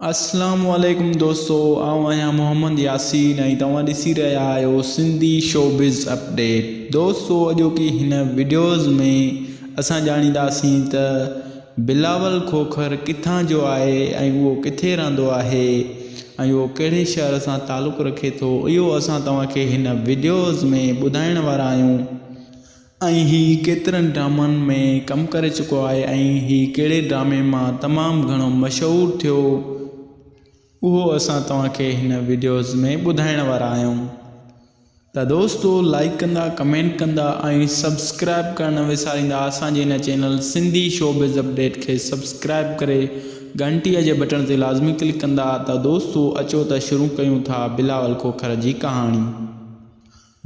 اسلام عليڪم دوستو آئون آهيان محمد ياسين ۽ توهان ڏسي رهيا آهيو سنڌي شوبز اپڊيٽ دوستو اڄوڪي هن وڊيوز ۾ اسان ڄاڻينداسين ته بلاول کوکر ڪٿان جو آهي ۽ اهو ڪٿي رهندو آهي ۽ اهو ڪهڙي شهر سان تعلق رکي ٿو اهو اسان توهان کي هن وڊيوز ۾ ٻڌائڻ وارا آهيون. ۽ هي ڪيترن ڊرامن ۾ ڪم ڪري چڪو آهي ۽ هي ڪهڙي ڊرامي مان تمام گهڻو مشهور ٿيو اهو اسان توهان کي هن وڊيوز ۾ ٻڌائڻ وارا آهيون ته دوستو لائيڪ ڪندا ڪمينٽ ڪندا ۽ سبسڪرائب ڪرڻ نه وساريندا اسان جي هن چينل سنڌي شوبز اپڊيٽ کي سبسڪرائب ڪري گهنٽي جي بٽڻ تي لازمي ڪلڪ ڪندا ته دوستو اچو ته شروع ڪيون ٿا بلاول کوکر جي ڪهاڻي.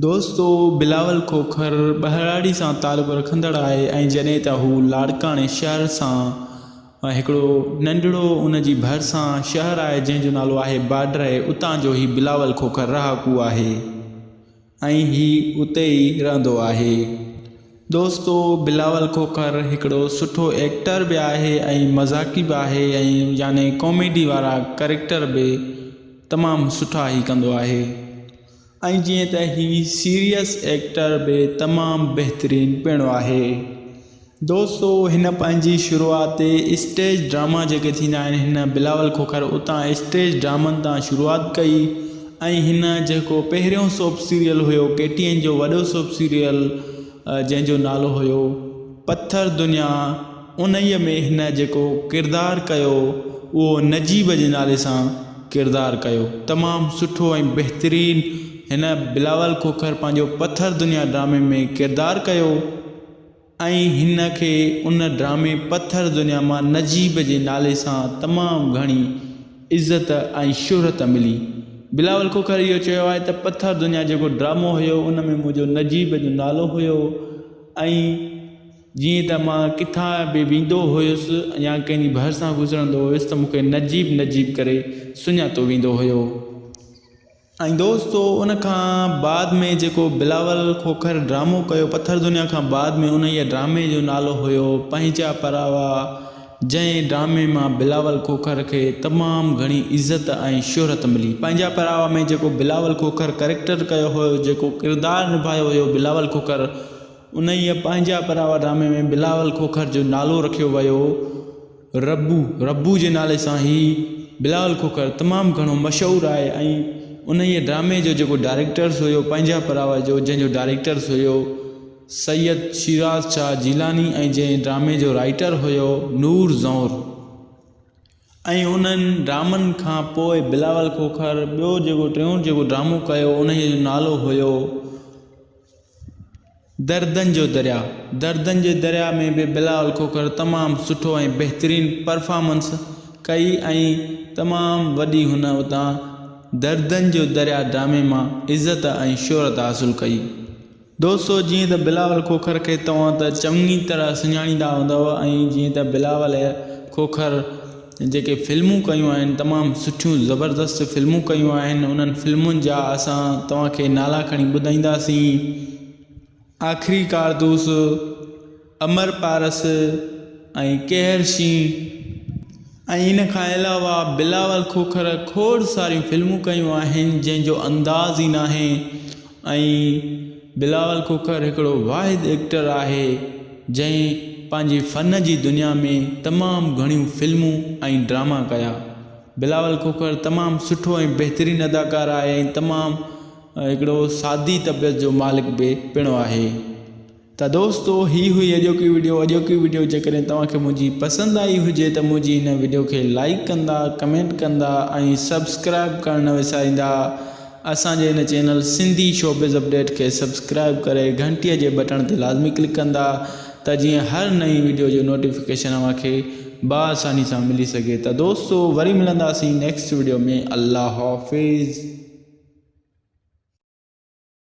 دوستو بلاول کوکر ٻهراڙي سان تعلق رکندڙ آهي ۽ جڏهن ته هو لاڙڪاڻي شهر سان هڪڙو ننڍڙو ان جي ڀرسان شهر آهي جنهن جو نالو آهي باڊري اتان جو هي بلاول کوکر رهاڪو آهي ۽ هي اتي ئي رهندو آهي. دوستو بلاول کوکر هڪڙو سٺو ايڪٽر به آهي ۽ مذاقي به آهي ۽ يعني ڪاميڊي وارا ڪريڪٽر به تمام سٺا هي ڪندو آهي. ۽ جيئن ته هي سيريس ايڪٽر به تمام بهترين پڻ آهي. دوستو هن پنهنجي شروعات اسٽيج ڊراما جيڪي ٿيندا آهن هن بلاول کوکر اتان اسٽيج ڊرامن تان شروعات ڪئي ۽ هن جيڪو پهريون سوپ سيريل هيو ڪي ٽي اين جو وڏو سوپ سيريل جنهن جو نالو هيو پٿر دنيا انهيء ۾ هن جيڪو ڪردار ڪيو اهو نجيب جي نالي سان ڪردار ڪيو تمام سٺو ۽ بهترين هن بلاول کوکر پنهنجو پٿر دنيا ڊرامي ۾ ڪردار ڪيو ۽ هن کي ان ڊرامي پٿر دنيا مان نجيب جي نالي سان تمام گهڻي عزت ۽ شهرت ملي. بلاول کوکر اهو چيو آهي ته پٿر دنيا جيڪو ڊرامو هيو ان ۾ منهنجو نجيب جو نالو هيو ۽ جيئن ته مان ڪٿان به ويندو هيس يا ڪنهن جي ڀرسان گذرندو هيس ته مون کي نجيب نجيب ڪري سڃاتو ويندو هيو. ۽ دوستو ان کان بعد ۾ جيڪو بلاول کوکر ڊرامو ڪيو پٿر دنيا کان بعد ۾ انهيء ڊرامي جو نالو هيو پنهنجا پراوا جنهن ڊرامي مان بلاول کوکر کي تمام گهڻي عزت ۽ شهرت ملي پنهنجا پراوا ۾ جيڪو بلاول کوکر ڪريڪٽر ڪيو هيو جيڪو ڪردار نڀايو هيو بلاول کوکر انهيء پنهنجا پراوا ڊرامي ۾ بلاول کوکر جو نالو رکيو ويو. ربو، ربو جي نالي سان هي بلاول کوکر تمام گهڻو مشهور آهي ۽ انهيء ڊرامي جو جيڪو ڊائريڪٽرس هيو پنهنجا پراوا جو جنهن جو ڊائريڪٽرس هيو سيد شيراز شاهه جيلاني ۽ جنهن ڊرامي جو رائيٽر هيو نور زئور ۽ انهن ڊرامن کان پوء بلاول کوکر ٻيو جيڪو ٽيون جيڪو ڊرامو ڪيو انهيء جو نالو هيو دردن جو درياء، دردن جي درياء ۾ به بلاول کوکر تمام سٺو ۽ بهترين پرفارمنس ڪئي ۽ تمام وڏي هن اتان دردن جو درياء ڊرامي مان عزت ۽ شهرت حاصل ڪئي. دوستو جيئن ته بلاول کوکر کي توهان ته چڱي طرح سڃاڻيندا هوندؤ ۽ جيئن ته بلاول کوکر جيڪي فلمون ڪيون آهن تمام سٺيون زبردست فلمون ڪيون آهن انهن فلمن جا اسان توهان کي نالا کڻي ٻڌائينداسين آخري ڪارتوس امر پارس ۽ ڪيهر شينهن ۽ ان کان علاوه بلاول کوکر کوڙ ساريون فلمون ڪيون آهن جنهن جو انداز ئي ناهي ۽ بلاول کوکر هڪڙو واحد ايڪٽر آهي جنهن پنهنجي فن جي دنيا ۾ تمام گهڻيون فلمون ۽ ڊراما ڪيا. بلاول کوکر تمام سٺو ۽ بهترين اداڪار آهي ۽ تمام هڪڙو سادي طبيعت جو مالڪ به پڻ آهي. ته دوستو هي هئي اڄوڪي وڊيو اڄوڪي وڊيو جيڪڏهن توهان کي منهنجي پسند آئي هجي ته منهنجي هن وڊيو کي لائيڪ ڪندا ڪمينٽ ڪندا ۽ سبسڪرائب ڪرڻ نه وساريندا. اسان جي هن چينل سنڌي شوبز اپڊيٽ کي سبسڪرائب ڪري گهنٽي جي بٽڻ تي لازمي ڪلڪ ڪندا ته جيئن هر نئين وڊيو جو نوٽيفڪيشن اوهان کي باآساني سان ملي سگهي ته دوستو وري ملنداسين نيڪسٽ وڊيو ۾ الله حافظ.